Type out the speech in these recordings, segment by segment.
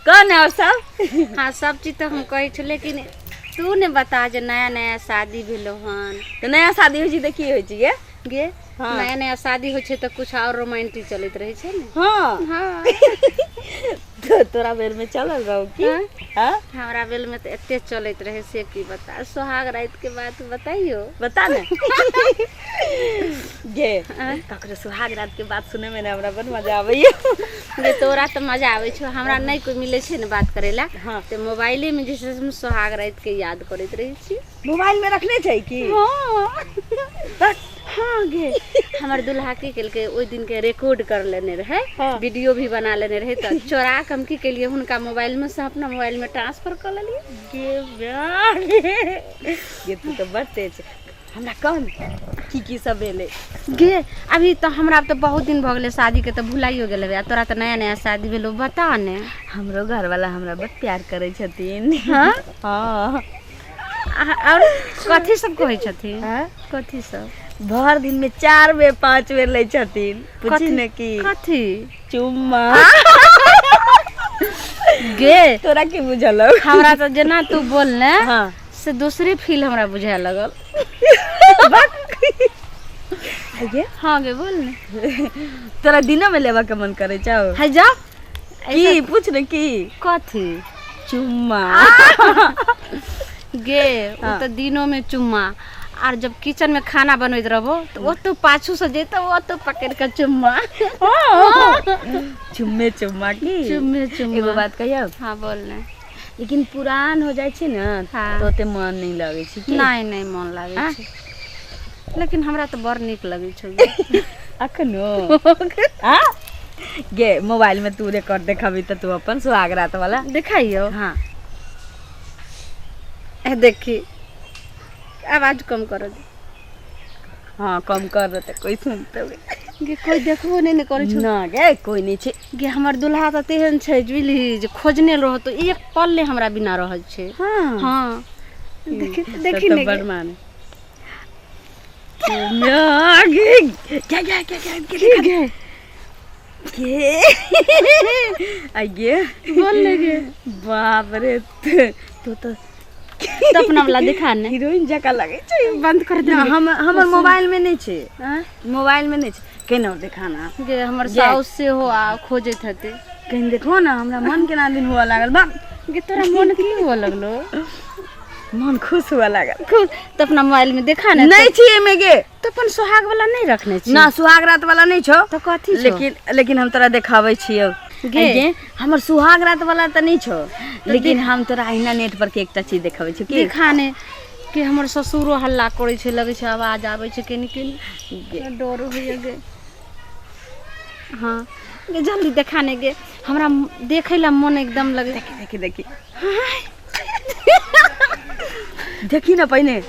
कह ने और सब। हाँ, सब चीज तऽ हम कहै छी, लेकिन तू ने बता जे नया नया शादी भेलो हन। तऽ नया शादी होइ छै तऽ की होइ छै गे? गे? हाँ। नया नया शादी होइ छै तऽ कुछ और रोमांटिक चलैत रहै छै ने। हाँ। हाँ। तो तोरा बेर में चलल रहौ की? हाँ। हाँ? हमरा बेल में तऽ एते चलैत रहै से की बता। सोहाग राति के बात बताइयो। बता ने गे। आँय? ककरो सुहाग रात के बात सुने में ने हमरा बड़ मजा आबैया। गे, तोरा तऽ मजा आबै छौ, हमरा नहि कोइ मिलै छै ने बात करै ला। हाँ। तऽ मोबाइले में जे छै से हम सोहाग राति के याद करैत रहै छी। मोबाइल में रखने छै की? हाँ। हाँ गे, हमर दुल्हा की केलकै, ओहि दिन के रिकॉर्ड कर लेने रहै। हाँ। वीडियो भी बना लेने रहै, तऽ चोरा के हम की केलियै, हुनका मोबाइल में से अपना मोबाइल में ट्रांसफर कऽ लेलियै। गे बा, गे तू तऽ बड़ तेज छै। हमरा कह ने की की सब भेलै। गे, अभी तऽ हमरा तऽ बहुत दिन भऽ गेलै शादी के, तऽ भुलाइयो गेल हेबै, आ तोरा तऽ नया नया शादी भेलौ, बता ने। हमरो घरवाला हमरा बड़ प्यार करै छथिन। हाँ? हाँ। आओर कथी सब कहै छथिन? हाँ? कथी सब? भर दिन में 4 बेर 5 बेर लै छथिन। पूछी कथी? ने की? कथी? चुम्मा। गे, तोरा की बुझल हौ? हमरा तऽ जेना तू बोलने हाँ। से दूसरे फील हमरा बुझाए लगल। गे? हाँ गे, बोल ने। तोरा दिनो में लेबऽ के मन करै छौ? है जा। की पूछ ने की? कथी? चुम्मा। गे, ओ हाँ। तऽ दिनो में चुम्मा, आर जब किचन में खाना बनबैत रहबो तऽ ओतौ पाछू से जैतौ, ओतौ पकड़ के चुम्मा। चुम्मे चुम्मा की? चुम्मे चुम्मा। एगो बात कहियौ? हाँ, बोल ने। लेकिन पुरान हो जाइ छै ने हाँ। तऽ ओते मन नहि लगै छै की? नहि नहि, मन लागै आँ? छै, लेकिन हमरा तऽ बड़ नीक लगै छौ गे। अखनो आ गे, मोबाइल में तू रिकॉर्ड देखबी तऽ तू अपन सुहाग रात वाला देखाइयो। हाँ। ए देखी, आवाज कम कर दे। हाँ, कम कर दे तऽ कोई सुनते गे, कोई देखबो नहि ने करै छौ। ना गे, कोई नहीं छै। गे, हमर दुल्हा तऽ तेहन छै बुझली जे खोजने रहतो एक पल नहि हमरा बिना रहल छै। हाँ। हाँ, देखी तब देखी तऽ ने बड़ गे। माने गे, क्या क्या क्या क्या? की गे? गे, आइए। बोल ने गे। बाप रे, तू तऽ तऽ अपना वाला देखा ने। हीरोइन जकाँ लगै छै। बंद कर दे। ना, हम हमर मोबाइल में नहीं छै। आँय? मोबाइल में नहीं छै, केना देखाना। गे, हमर गे। साउस सेहो आ खोजैत हेतै। कहीं देखो ना, हमरा मन केना दिन हुआ लागल बा। गे, तोरा मन की हुआ लगलो? मन खुश हुआ लागल। खुश तऽ अपना मोबाइल में देखा ने। नहीं छी एमे गे। तऽ अपन सोहाग वाला नहि रखने छी? ना, सुहाग रात वाला नहीं छौ। तऽ कथी छौ? लेकिन लेकिन हम तोरा देखाबै छियौ। गे। गे, हमर सुहाग रात वाला तऽ नहीं छौ, लेकिन हम तोरा अहिना नेट पर के एकटा चीज देखाबै छियौ। की? देखा ने कि हमर ससुरो हल्ला करै छै, लगै छै आवाज आबै छै केनी केनी, डर होइए गे। हाँ गे, जल्दी देखा ने गे, हमरा देखै ला मन एकदम लगे। देखी देखी देखी ना पहिने।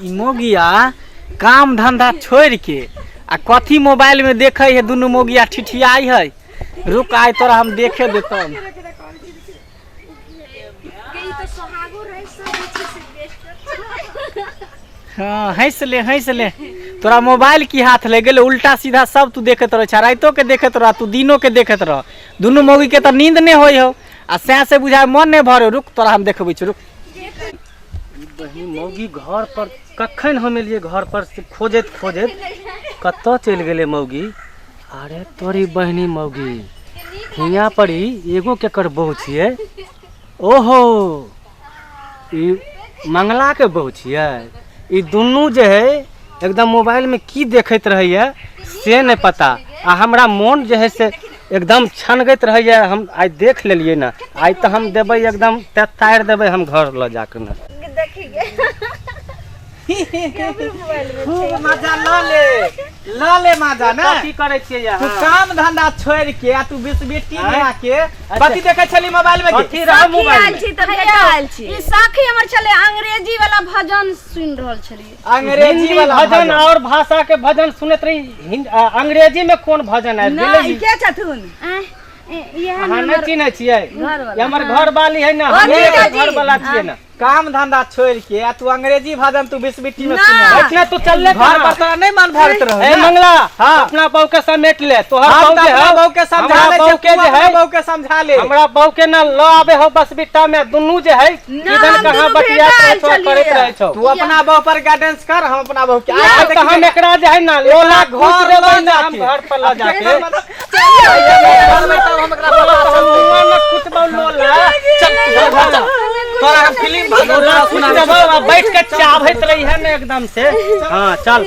ई मोगिया काम धंधा छोड़ के आ कथी मोबाइल में देखे है? दुनू मोगिया ठिठियाई है। रुक, आइ तोरा हम देखे देतम। हाँ, हंस ले हंस ले। तोरा मोबाइल की हाथ ले गेल? उल्टा सीधा सब तू देखैत रह, राइतो के देखैत रह, तू दिनो के देखैत रह। दुनू मौगी के तऽ नींद नहि होइ हौ आ सएह से बुझाय मन नहि भरे। रुक, तोरा हम देखबै छी, रुक। ई बहिनी मौगी घर पर कखन हम एलियै घर पर से खोजैत खोजैत कतऽ चलि गेलै मौगी? अरे तोरी बहिनी मौगी, हियाँ पर ई एगो केकर बहु छियै? ओहो, ई मंगला के बहु छियै। ई दुनू जे है एकदम मोबाइल में की देखैत रहैया से नहि पता, आ हमरा मोन जे है से एकदम छनगैत रहैया। हम आइ देख लेलियै ने, आइ तऽ हम देबै एकदम तारि देबै हम घर लऽ जाके ने। खूब मजा लऽ ले, लऽ ले मजा ने। कथी करै छियै तू अहाँ? काम धंधा छोड़ के आ तू बिसबिट्टी में आँय? आके कथी देखै छली मोबाइल में? कथी रहै मोबाइल में? छी तऽ भेटल छी। ई साखी हमर छलै, अंग्रेजी वाला भजन सुनि रहल छलियै। अंग्रेजी हिंदी वाला भजन और भाषा के भजन सुनैत रही, अंग्रेजी में कोन भजन आबि ना, गेलै? ई के छथुन? आँय, इएह अहाँ नहि हमर चिन्है छियै? घरवाला। ई हमर घर वाली है ने। ओ हम जीजा जी। घर वाला छियै ने। काम धंधा छोड़ के आ तू अंग्रेजी भजन तू बिस्बिटी में सुन बैठने तू चल ले घर पर तोरा नहीं मन भरत रहो ए ना? मंगला, हाँ। अपना बहू के समेट ले। तोहर हम बहू तो जे अपना है बहू के समझा हमरा ले बहू के तू जे अपना है बहू के समझा ले। हमरा बहू के ना ल आबे हो बस बिट्टा में दुनू जे है ना, किधर हम कहाँ दुनू बतिया भेटायल करैत छलियै। रहै छौ। तू अपना बहू पर गाइडेंस कर, हम अपना बहू के आइ तऽ हम एकरा जे है ना लोला घर घुस देबै लऽ ना हम जाके। घर पर लऽ जाके घर में तब हम एकरा लोला तऽ हम मुँह में कुटबौ लोला। चल तू घर चल। तोरा हम फिल्म भजन लोला सुना कुट देबौ आ बैठ के चाभैत रही है ना एकदम से। हाँ चल।